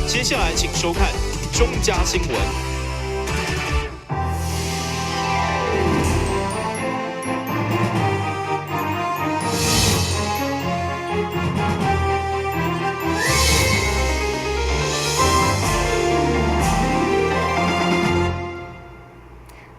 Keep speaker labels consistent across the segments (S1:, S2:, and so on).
S1: 接下來請收看中嘉新聞。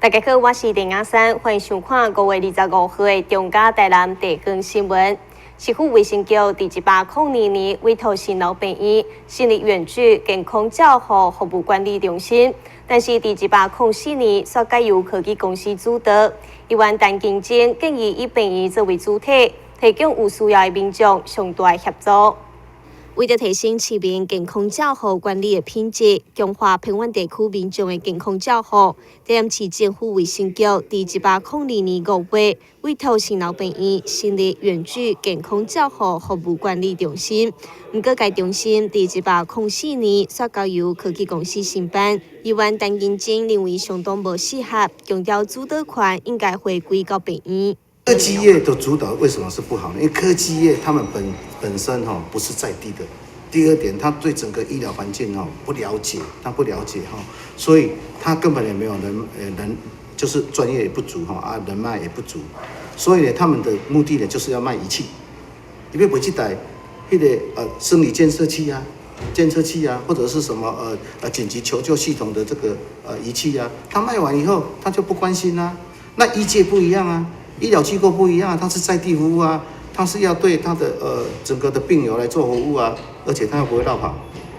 S2: 大家好，我是林雅珊，歡迎收看5月25號的中嘉台南地方新聞。市府衛生局佇102年委託新老病院成立遠距健康照護服務管理中心，但是佇104年煞改由科技公司主導。議員陳金晶建議以病院作為主體，提供有需要的民眾上大的協助。為著提升市民健康照護管理的品質，強化偏遠地區民眾的健康照護，台南市政府衛生局佇102年5月委託新老病院成立遠距健康照護服務管理中心。毋過，該中心佇104年煞交由科技公司承辦。議員陳金晶認為相當無適合，強調主導權應該回歸到病院。
S3: 科技業的主導為什麼是不好呢？因為科技業他們本身哈不是在地的。第二點，他對整個醫療環境哈不了解，他不了解哈，所以他根本也沒有人，就是專業也不足哈啊，人脈也不足，所以呢，他們的目的呢就是要賣儀器，因為賣這台彼個生理監測器啊、監測器啊，或者是什麼緊急求救系統的這個儀器啊，他賣完以後他就不關心啦。那醫界不一樣啊。醫療機構不一樣，他是在地服務啊，他是要對他的整個的病友來做服務啊，而且他又不會落跑，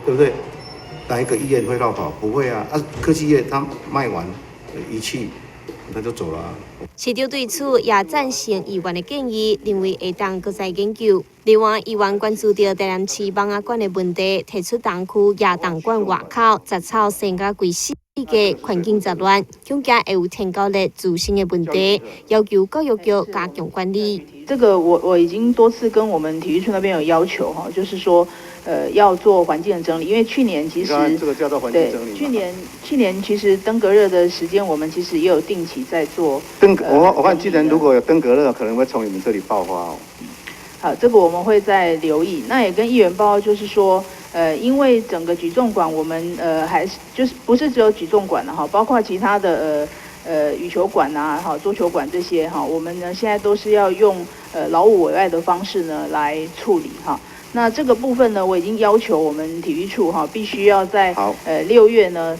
S3: 對不對？哪一個醫院會落跑？不會啊！啊，科技業他賣完儀器，他就走了啊。
S2: 市長對此也贊成議員的建議，認為會當閣再研究。另外，議員關注著台南市蠓仔館的問題，提出東區亞東館外口雜草生甲規死個環境雜亂，恐驚會有天狗日滋生的問題，要求教育局加強管理。
S4: 這個我已經多次跟我們體育處那邊有要求哈，就是說，要做環境的整理，因為去年其實
S5: 這個叫做環境整理。
S4: 對，去年其實登革熱的時間，我們其實也有定期在做。
S5: 我看今年如果有登革熱，可能會從你們這裡爆發哦。
S4: 好，這個我們會再留意。那也跟議員報告，就是說，因為整個舉重館，我們還是就是不是只有舉重館了哈，包括其他的羽球館啊、哈桌球館這些哈，我們呢現在都是要用勞務委外的方式呢來處理哈。那這個部分呢，我已經要求我們體育處哈，必須要在6月呢，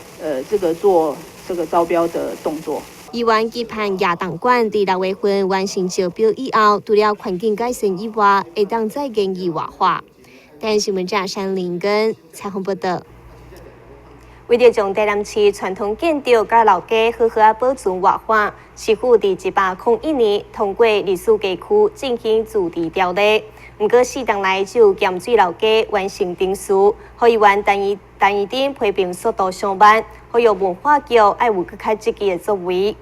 S4: 這個做這個招標的動作。
S2: 議員期盼亞東館佇6月份完成招標以後，除了環境改善以外，會當再建議活化。台新聞記者林根採訪報導。為著將台南市傳統建築佮老街好好仔保存活化，市府佇101年通過歷史街區振興自治條例。毋過四冬來就鹹水老街完成程序，予議員陳怡貞批評速度傷慢，呼籲文化局愛有閣較積極的作為。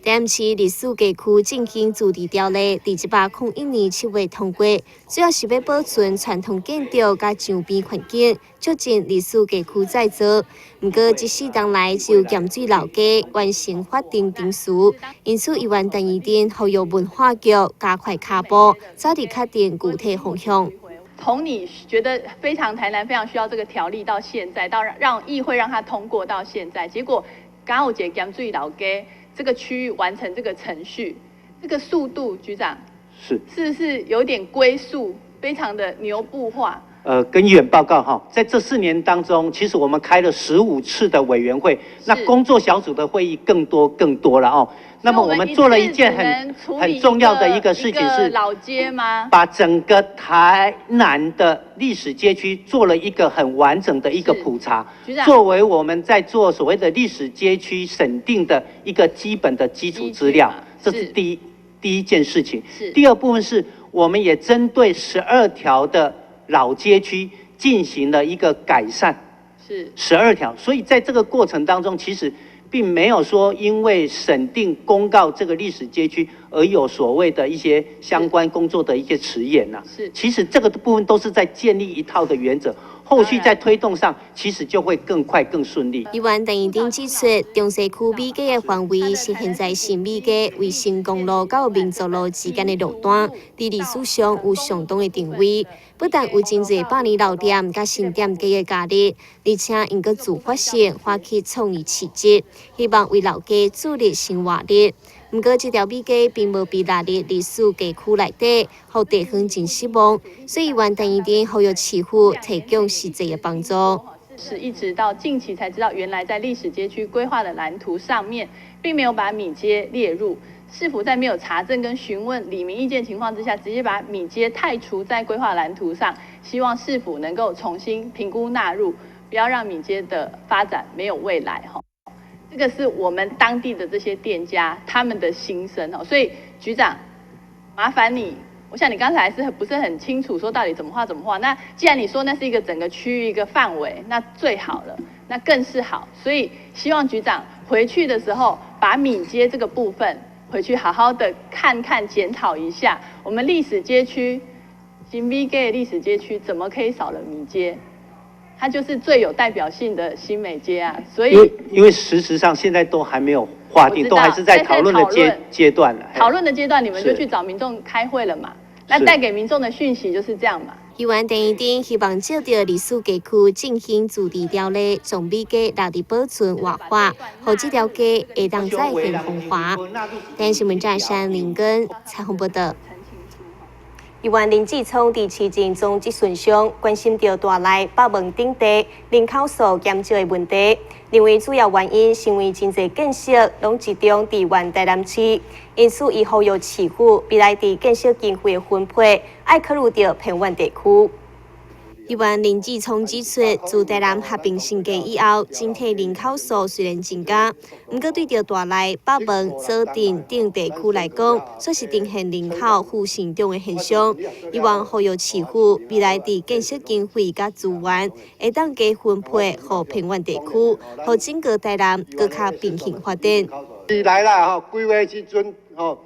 S2: 台南市歷史街區振興自治條例佇101年7月通過，主要是欲保存傳統建築佮江邊環境，促進歷史街區再造。毋過，這四冬來只有鹹水老街完成法定程序，因此議員陳怡貞呼籲文化局加快跤步，早日確定具體方向。
S6: 從你覺得非常台南非常需要這個條例，到現在到讓議會讓它通過到現在，結果剛有一個鹹水老街這個區域完成這個程序，這個速度，局長是不是有點龜速，非常的牛步化？
S7: 跟議員報告哈，在這4年當中，其實我們開了15次的委員會，那工作小組的會議更多更多了哦。那麼我們做了一件很重要的一個事情是，
S6: 老街嗎？
S7: 把整個台南的歷史街區做了一個很完整的一個普查，作為我們在做所謂的歷史街區審定的一個基本的基礎資料，這是第一件事情。第二部分是，我們也針對12條的老街區進行了一個改善，
S6: 是
S7: 12條，所以在這個過程當中，其實並沒有說因為審定公告這個歷史街區而而有所謂的一些相關工作的一些遲延吶。其實這個部分都是在建立一套的原則，後續在推動上其實就會更快、更順利。
S2: 議員陳怡貞指出，中西區美街的範圍是現在新美街衛星公路到民族路之間的路段，佇歷史上有相當的定位。不但有真濟百年老店佮新店家的加入，而且𪜶閣自發性發起創意市集，希望為老街注入新活力。毋過，這條美街並無被納入歷史街區內底，予地方真失望。所以，議員陳怡貞呼籲市府提供實際的幫助。
S6: 是一直到近期才知道，原來在歷史街區規劃的藍圖上面，並沒有把米街列入。市府在沒有查證跟詢問里民意見情況之下，直接把米街汰除在規劃藍圖上，希望市府能夠重新評估納入，不要讓米街的發展沒有未來。哈，這個是我們當地的這些店家他們的心聲哦。所以局長，麻煩你，我想你剛才還是不是很清楚，說到底怎麼劃怎麼劃。那既然你說那是一個整個區域一個範圍，那最好了，那更是好。所以希望局長回去的時候，把米街這個部分回去好好的看看檢討一下，我們歷史街區新美街歷史街區怎麼可以少了米街？它就是最有代表性的新美街啊！所以
S7: 因為事實上現在都還沒有劃定，都還是在討論的階段。
S6: 討論的階段，你們就去找民眾開會了嘛？那帶給民眾的訊息就是這樣嘛？
S2: 議員陳怡貞希望藉著歷史街區振興自治條例，將美街納入保存活化，予這條街會當再現風華。台視新聞站山林根采訪報道。議員林志聰佇市政總質詢上關心著大內北門等地人口數減少的問題，認為主要原因是因為真濟建設攏集中佇原台南市，因此伊呼籲市府未來佇建設經費的分配，愛考慮著偏遠地區。議員林志聰指出，自台南合併新界以後，整體人口數雖然增加，毋過對著大內、北門、左鎮等地區來講，煞是呈現人口負成長的現象。希望呼籲市府未來佇建設經費佮資源，會當加分配予偏遠地區，予整個台南閣較平衡發展。
S8: 未來啦，吼，規劃時陣，吼，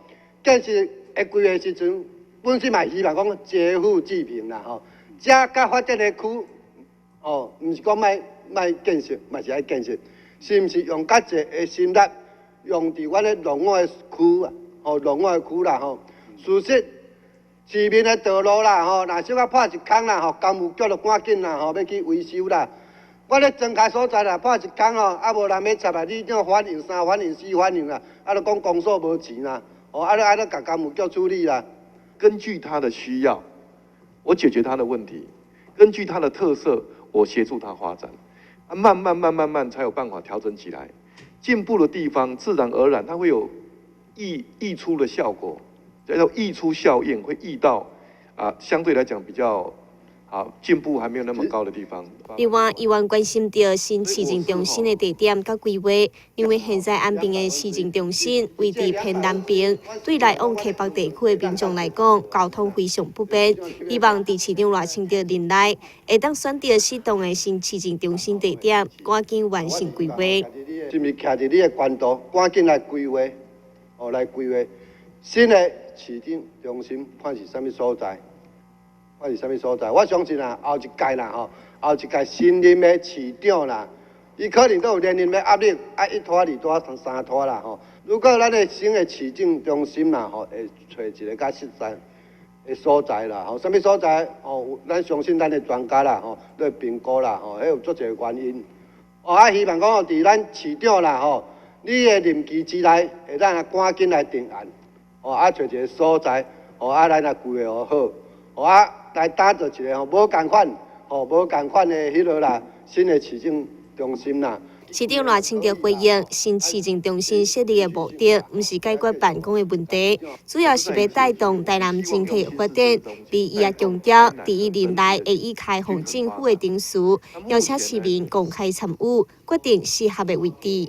S8: 建設的規劃時陣，本身嘛希望講劫富濟貧啦，吼。遮較發展的區，哦，毋是講莫建設，嘛是愛建設，是毋是用較濟的心力，用佇阮的農業的區啊，吼，農業的區啦，吼。事實，市民的道路啦，吼，若小可破一空啦，吼，工務局就趕緊啦，吼，欲去維修啦。阮咧莊跤所在啦，破一空吼，啊無人欲插啊，你怎反應三反應四反應啦，啊，就講公所無錢啦，哦，啊，啊，就共工務局處理啦。
S9: 根據他的需要，我解決他的問題，根據他的特色，我協助他發展，啊，慢慢慢慢慢才有辦法調整起來。進步的地方，自然而然它會有溢出的效果，叫做溢出效應，會溢到啊，相對來講比較好進步還沒有那麼高的地方。
S2: 另外，議員關心著新市政中心的地點佮規劃，因為現在安平的市政中心位佇偏南邊，對來往溪北地區的民眾來講，交通非常不便。希望佇市長賴清德任內，會當選擇適當的新市政中心地點，趕緊完成規劃。
S8: 是毋是徛佇你的權度，趕緊來規劃，哦，來規劃新的市政中心，看是啥物所在？看是啥物所在？我相信啊，後一屆啦吼，後一屆新任的市長啦，伊可能都有連任的壓力，愛一拖二拖三拖啦吼。如果咱的新的市政中心啦吼，會揣一个較實在的所在啦吼，啥物所在吼？咱相信咱的專家啦吼，來評估啦吼，彼有足濟原因。哦，啊，希望講哦，佇咱市長啦吼，你的任期之內，會當趕緊來定案，哦，啊，揣一个所在，哦，啊，咱來規劃好，哦啊，來打造一个吼無仝款，吼無仝款的彼落啦，新的市政中心啦。
S2: 市長賴清德回應，新市政中心設立的目的，毋是解決辦公的問題，主要是欲帶動台南整體的發展。而伊也強調，佇伊任內會以開放政府的程序，邀請市民公開參與，決定適合的位置。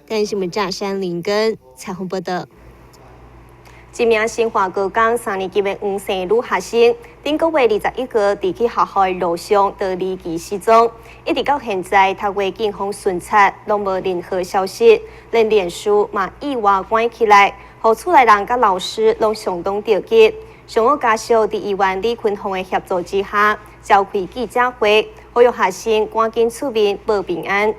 S2: 台視新聞張山林根采訪報道。一名新華高工三年級的黃姓女學生，頂個月21號佇去學校的路上，就離奇失蹤，一直到現在，透過警方巡查，攏無任何消息，連臉書嘛意外關起來，予厝內人佮老師攏相當著急。上午家屬佇議員李坤鳳的協助之下，召開記者會，呼籲學生趕緊出面報平安。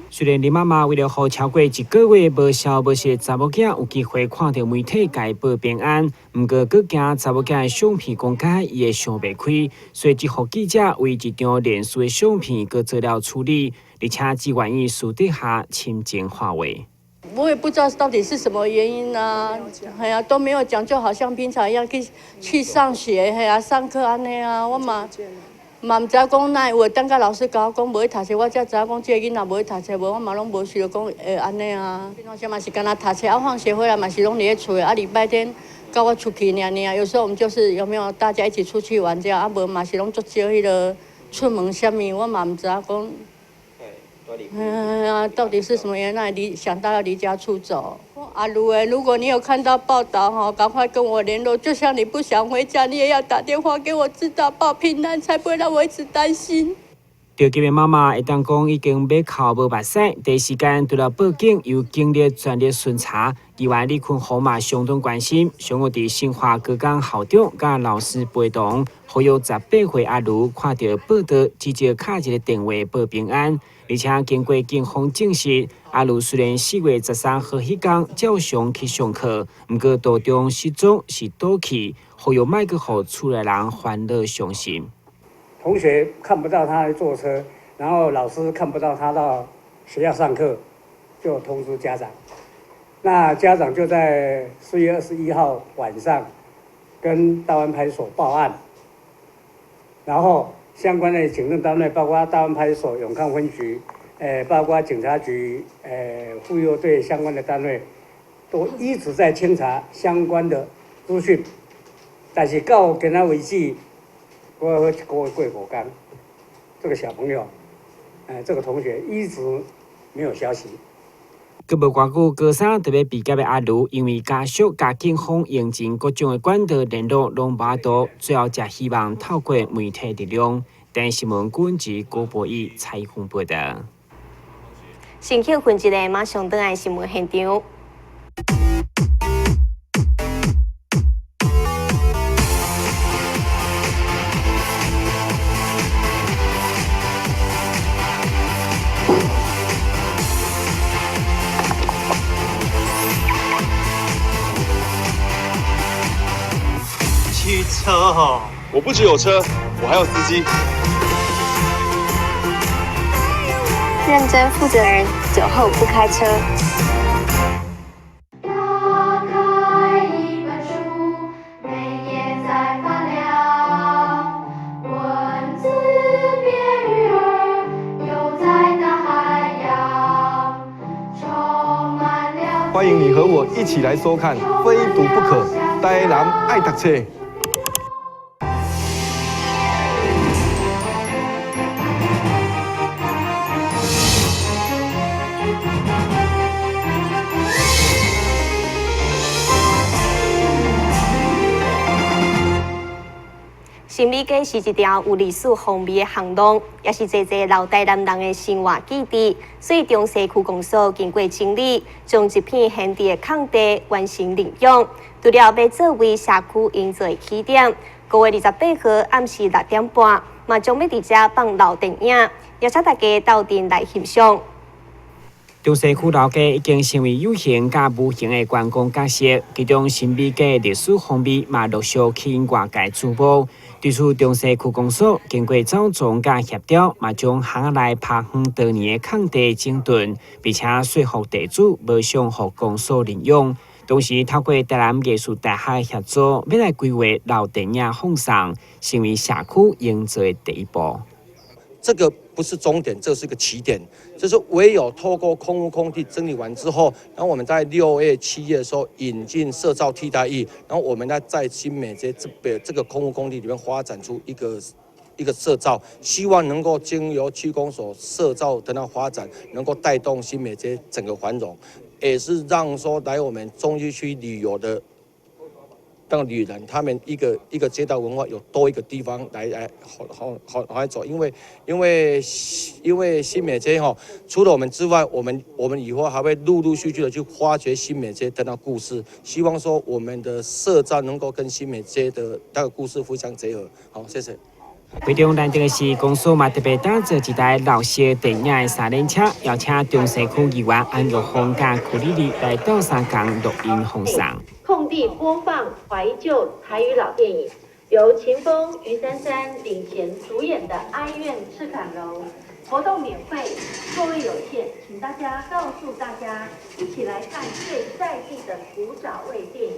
S10: 雖然林媽媽為了予超過一個月無消無息的查某囝有機會看著媒體共伊報平安，毋過閣驚查某囝的相片公開，伊會想袂開，所以才予記者為一張連續的相片閣做了處理，而且只願意私底下深情喊話。
S11: 我也不知道到底是什麼原因啊，係啊，都沒有講，就好像平常一樣去上學，係啊，上課按呢啊，我嘛毋知講哪會，等下老師共我講無去讀冊，我才知影講這个囡仔無去讀冊，無我嘛攏無想著講會按呢啊。平常時嘛是干焦讀冊，啊放學回來嘛是攏佇咧厝的，啊禮拜天佮我出去爾爾，有時候我們就是有沒有大家一起出去玩這樣，啊無嘛是攏足少彼个出門啥物，我嘛毋知影講。嗯，到底是什麼原因？離想到要離家出走？阿盧欸，如果你有看到報道哈，趕快跟我聯絡。就像你不想回家，你也要打電話給我知道報平安，才不會讓我一直擔心。
S10: 著急的媽媽會當講已經欲哭無目屎，第一時間除了報警，由警力全力巡查。議員李坤鳳嘛相當關心，上午佇新華高工校長佮老師陪同，呼籲18歲阿盧看著報道，直接敲一个電話報平安。而且經過警方證實，阿盧雖然4月13號彼工照常去上課，毋過途中失蹤是倒去，呼籲莫閣予厝內人煩惱傷心。
S12: 同學看不到他坐車，然後老師看不到他到學校上課，就通知家長。那家長就在4月21號晚上跟大灣派出所報案，然後相關的警政單位，包括大灣派出所、永康分局，包括警察局、婦幼隊相關的單位，都一直在清查相關的資訊，但是到今仔為止，我一個月過五天，這個小朋友，這個同學一直沒有消息。
S10: 閣無偌久，高三就欲畢業的阿盧，因為家屬佮警方用盡各種的管道聯絡，攏無法度，最後才希望透過媒體力量。電視新聞郭志郭博義採訪報導。
S2: 先去分一下，馬上轉來新聞現場。
S1: 汽車哦，
S9: 我不只有車，我還有司機。
S2: 認真負責人，酒後不開車。
S13: 打開一本書，每頁在發亮，文字變魚兒，游在大海洋，充滿了。
S9: 歡迎你和我一起來收看《非讀不可》，台南愛讀冊。
S2: 新美街是一條有歷史風味的巷弄，也是濟濟老台南人的生活基地。所以中西區公所經過整理，將這片閒置的空地完成認養，除了欲作為社區營造的起點，5月28號暗時6點半，嘛將欲佇遮放老電影，邀請大家鬥陣來欣賞。
S10: 中西區老街已經成為有形佮無形的觀光角色，其中新美街歷史風味嘛陸續吸引外界注目。對此，中西區公所經過走廊佮協調，嘛將巷仔內拍荒多年的空地整頓，並且說服地主無償予公所認養。同時，透過台南藝術大學的協助，欲來規劃老電影放送，成為社區營造的第一步。
S14: 這個不是終點，這是個起點。就是唯有透過空屋空地整理完之後，然後我們在6月、7月的時候引進社造替代役，然後我們在新美街這邊這個空屋空地裡面發展出一個社造，希望能夠經由區公所社造等到發展，能夠帶動新美街整個繁榮，也是讓說來我們中西區旅遊的讓旅人他們一個一個街道文化有多一個地方來好好好好來走，因為新美街吼，除了我們之外，我們以後還會陸陸續續的去發掘新美街的那故事，希望說我們的社造能夠跟新美街的那個故事互相結合。好，謝謝。
S10: 會中難得的是，公所嘛特別打造一台老式電影的三輪車，邀請中西區議員安玉鳳佮柯莉莉來鬥相共錄音放送。
S15: 空地播放懷舊台語老電影，由秦風、余珊珊領銜主演的《哀怨赤崁樓》，活動免費，座位有限，請大家告訴大家，一起來看最在地的古早味電影。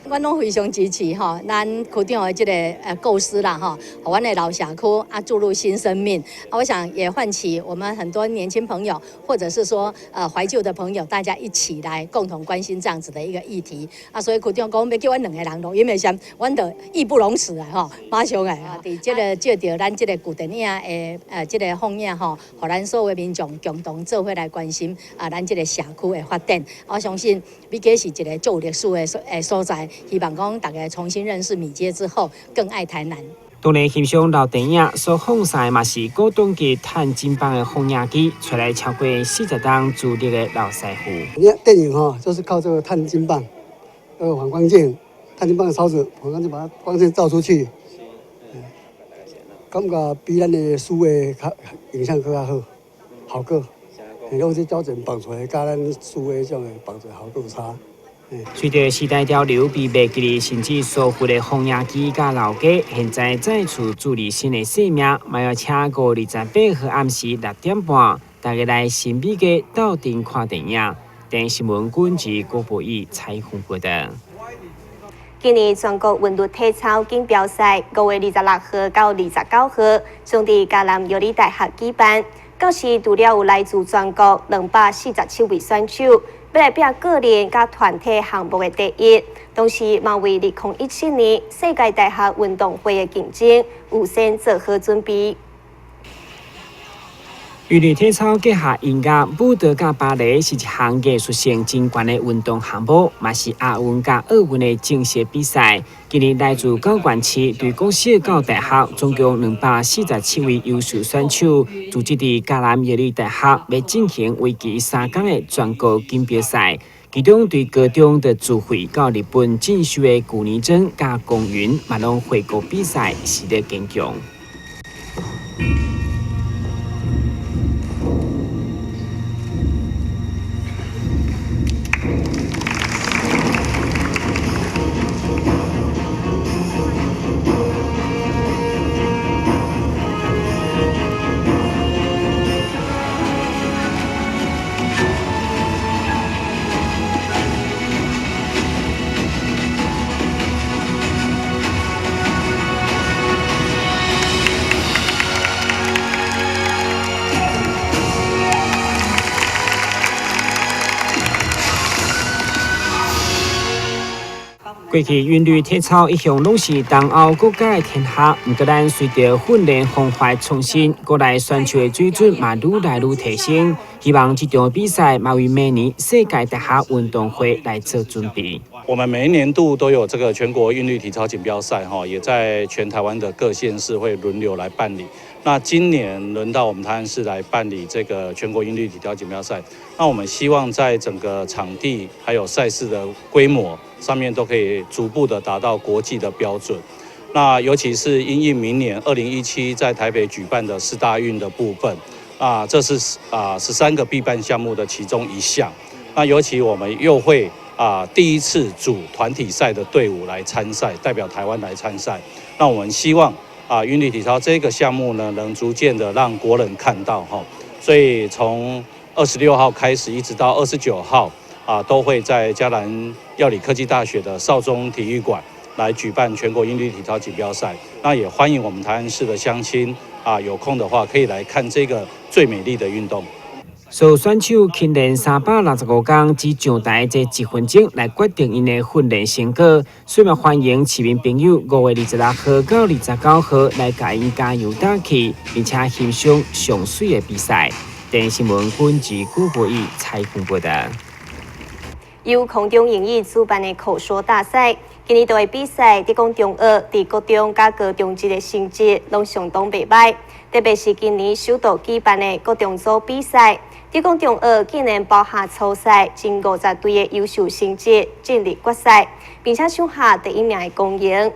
S11: 阮攏非常支持吼，咱區長的這个構思啦吼，予阮的老社區啊注入新生命。啊，我想也喚起我們很多年輕朋友，或者是說懷舊的朋友，大家一起來共同關心這樣子的一個議題。啊，所以區長講欲叫阮兩個人錄音的時，阮就義不容辭啊吼，馬上來啊！佇這个借著咱這个舊電影的這个放映吼，予咱所有民眾共同做伙來關心啊，咱這个社區的發展。我相信米街是一个足有歷史的所在。希望講大家重新認識米街之後，更愛台南。
S10: 當年欣賞老電影所放送的嘛是古董級碳晶棒的放映機，出來超過40冬資歷的老師傅。
S16: 你看電影哈，就是靠這個碳晶棒，那個反光鏡，碳晶棒的勺子，反光鏡把它光線照出去，感覺比咱的數位較影像閣較好，效果。用這膠卷放出來，佮咱數位這種的放出來效果有差。
S10: 隨著時代潮流被袂記得，甚至疏忽的放映機佮老街，現在再次注入新的生命，嘛要請5月28號暗時6點半，大家來新美街鬥陣看電影。電視新聞軍事郭博義採訪報道。
S2: 今年全國韻律體操錦標賽5月26號到29號，將佇嘉南藥理大學舉辦。到時除了有來自全國247位選手，欲來拼個人佮團體項目的第一，同時嘛為2017年世界大學運動會的競爭預先做好準備。
S10: 韻律體操結合音樂、舞蹈佮芭蕾，是一項藝術性真懸的運動項目，嘛是亞運佮奧運的正式比賽。今年來自九縣市對國小到大學，總共247位優秀選手，組織佇嘉南藥理大學，欲進行為期3工的全國錦標賽。其中對高中的自費到日本進修的古尼珍佮龔雲，嘛攏回國比賽，實力堅強。過去韻律體操一向攏是東歐國家的天下，毋過咱隨著訓練方法創新，國內選手的水準嘛愈來愈提升。希望這場比賽嘛為明年世界大學運動會來做準備。
S17: 我們每一年度都有這個全國韻律體操錦標賽，哈，也在全台灣的各縣市會輪流來辦理。那今年輪到我們台南市來辦理這個全國韻律體操錦標賽。那我們希望在整個場地還有賽事的規模上面都可以逐步的達到國際的標準。那尤其是因應明年2017在台北舉辦的世大運的部分，啊，這是13個必辦項目的其中一項。那尤其我們又會第一次組團體賽的隊伍來參賽，代表台灣來參賽。那我們希望韻律體操這個項目呢，能逐漸的讓國人看到哈。所以從26號開始，一直到29號都會在嘉南藥理科技大學的少中體育館來舉辦全國韻律體操錦標賽。那也歡迎我們台南市的鄉親有空的話可以來看這個最美麗的運動。
S10: 所有選手訓練365工，只上台這一分鐘來決定𪜶的訓練成果。所以嘛，歡迎市民朋友5月26號到29號來共𪜶加油打氣，並且欣賞上媠的比賽。電視新聞本節古博義採訪報道。
S2: 由空中英語主辦的口說大賽，今年度的比賽，德光中學佇國中佮高中級的成績攏相當袂䆀，特別是今年首度舉辦的國中組比賽，德光中學竟然包下初賽前50隊的優秀成績進入決賽，並且搶下第一名的光榮。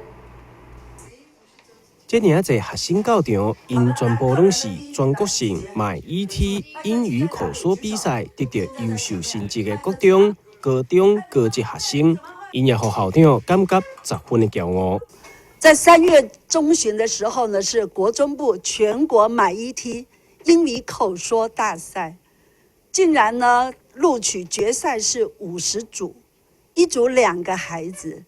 S18: 這爾濟學生到場，𪜶全部攏是全國性 MyET 英語口說比賽得著優秀成績的國中、高中、高職學生，𪜶也予校長感覺十分的驕傲。
S19: 在3月中旬的時候呢，是國中部全國 MyET 英語口說大賽，竟然呢錄取決賽是50組，一組2個孩子，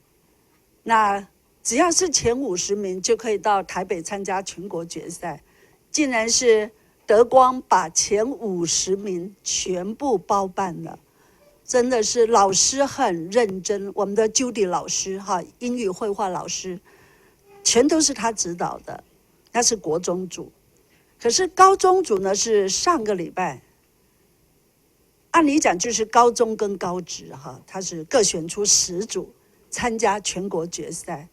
S19: 那只要是前50名就可以到台北參加全國決賽，竟然是德光把前五十名全部包辦了，真的是老師很認真，我們的 Judy 老師哈，英語會話老師，全都是他指導的，那是國中組，可是高中組呢是上個禮拜，按理講就是高中跟高職哈，他是各選出10組參加全國決賽。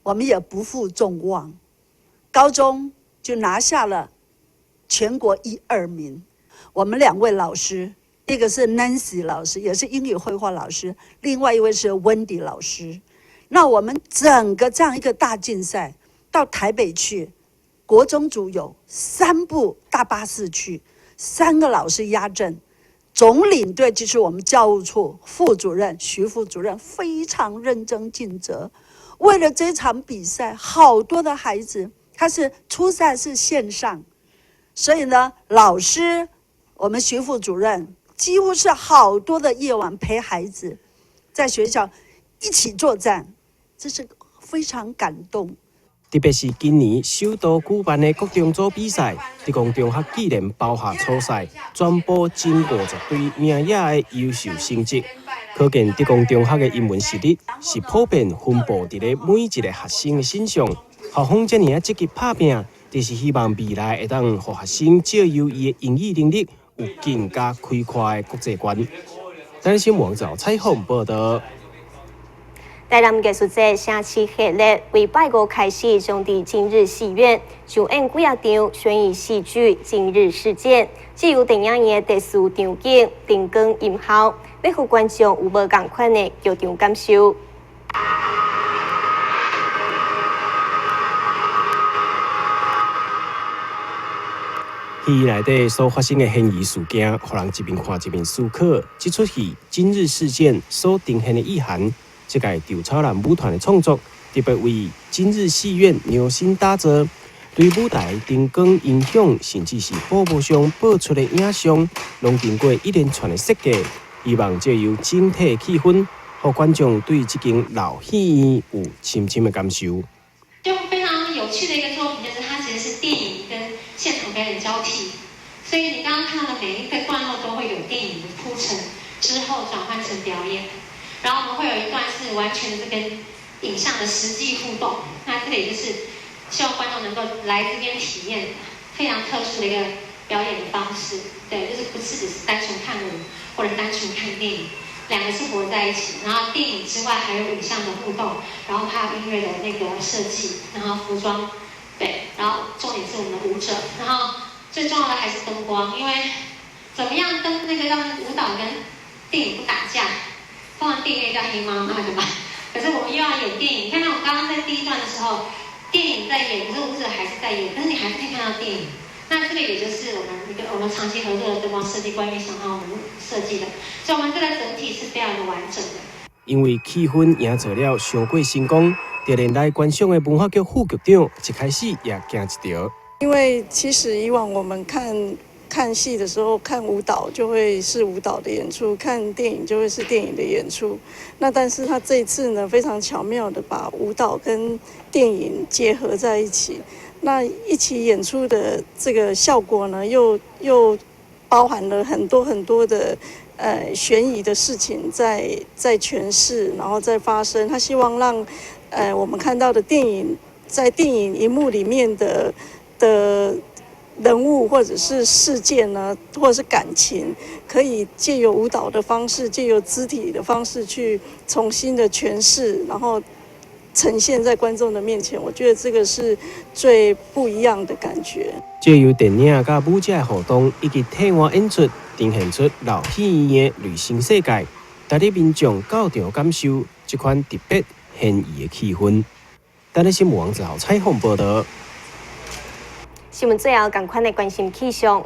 S19: 我們也不負眾望，高中就拿下了全國一二名。我們兩位老師，一個是 Nancy 老師，也是英語會話老師，另外一位是 Wendy 老師。那我們整個這樣一個大競賽到台北去，國中組有三部大巴士去，三個老師壓陣，總領隊就是我們教務處副主任徐副主任，非常認真盡責。為了這場比賽，好多的孩子，他是初賽是線上，所以呢，老師，我們徐副主任幾乎是好多的夜晚陪孩子，在學校一起作戰，這是非常感動。
S18: 特別是今年首度舉辦的國中組比賽，德光中學竟然包下初賽，全部前50隊名額的優秀成績，可見德光中學的英文實力是普遍分布佇咧每一個學生的身上。校方這爾積極拍拚，就是希望未來會當予學生藉由伊的英語能力，有更加開闊的國際觀。台新聞網採訪報導。
S2: 台南藝術節城市系列為拜五開始，將佇今日戲院上演幾仔場懸疑戲劇《今日事件》，藉由電影院的特殊場景、燈光、音效，欲予觀眾有無仝款的劇場感受。
S18: 戲內底所發生的懸疑事件，予人一面看一面思考。這齣戲《今日事件》所呈現的意涵，這屆稻草人舞團的創作，特別為今日戲院量身打造，對舞台燈光、音響，甚至是布幕上播出的影像，攏經過一連串的設計，希望藉由整體氣氛，予觀眾對這間老戲院有深深的感受。
S20: 就非常有趣的一個作品，就是它其實是電影跟現場表演交替，所以你剛剛看到的每一個段落都會有電影的鋪陳，之後轉換成表演。然後我們會有一段是完全是跟影像的實際互動，那這個也就是希望觀眾能夠來這邊體驗非常特殊的一個表演的方式，對，就是不是只是單純看舞或者單純看電影，兩個是活在一起。然後電影之外還有影像的互動，然後還有音樂的那個設計，然後服裝，對，然後重點是我們的舞者，然後最重要的還是燈光，因為怎麼樣燈那個讓舞蹈跟電影不打架。通常電影叫黑媽媽對吧？可是我們又要演電影，你看到我剛剛在第一段的時候，電影在演，可是舞者還是在演，可是你還是可以看到電影。那這個也就是我們一個我們長期合作的燈光設計關於想讓我們設計的，所以我們這個整體是非常的完整的。
S18: 因為氣氛營造了傷過成功，就連來觀賞的文化局副局長一開始也驚一跳。
S21: 因為其實以往我們看戲的時候，看舞蹈就會是舞蹈的演出，看電影就會是電影的演出。那但是他這一次呢，非常巧妙的把舞蹈跟電影結合在一起，那一起演出的這個效果呢，又包含了很多很多的懸疑的事情在詮釋，然後再發生。他希望讓我們看到的電影在電影螢幕裡面的人物或者是事件呢，或者是感情，可以借由舞蹈的方式，借由肢體的方式去重新的詮釋，然後呈現在觀眾的面前，我覺得這個是最不一樣的感覺。
S18: 藉由電影佮舞者的互動以及替換演出，呈現出老戲院的旅行世界，帶領民眾到場感受這款特別懸疑的氣氛。台視新聞王子豪採訪報導。
S2: 新聞最後，仝款來關心氣象。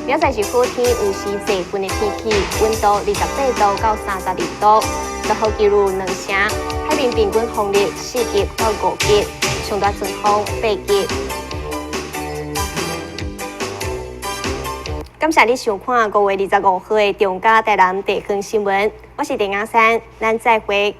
S2: 明仔載是好天，有時濟雲的天氣，溫度28度到32度，落雨幾率2成，海面平均風力4級到5級，上大陣風8級。感謝你收看5月25號的中嘉台南地方新聞，我是鄭雅珊，咱再會。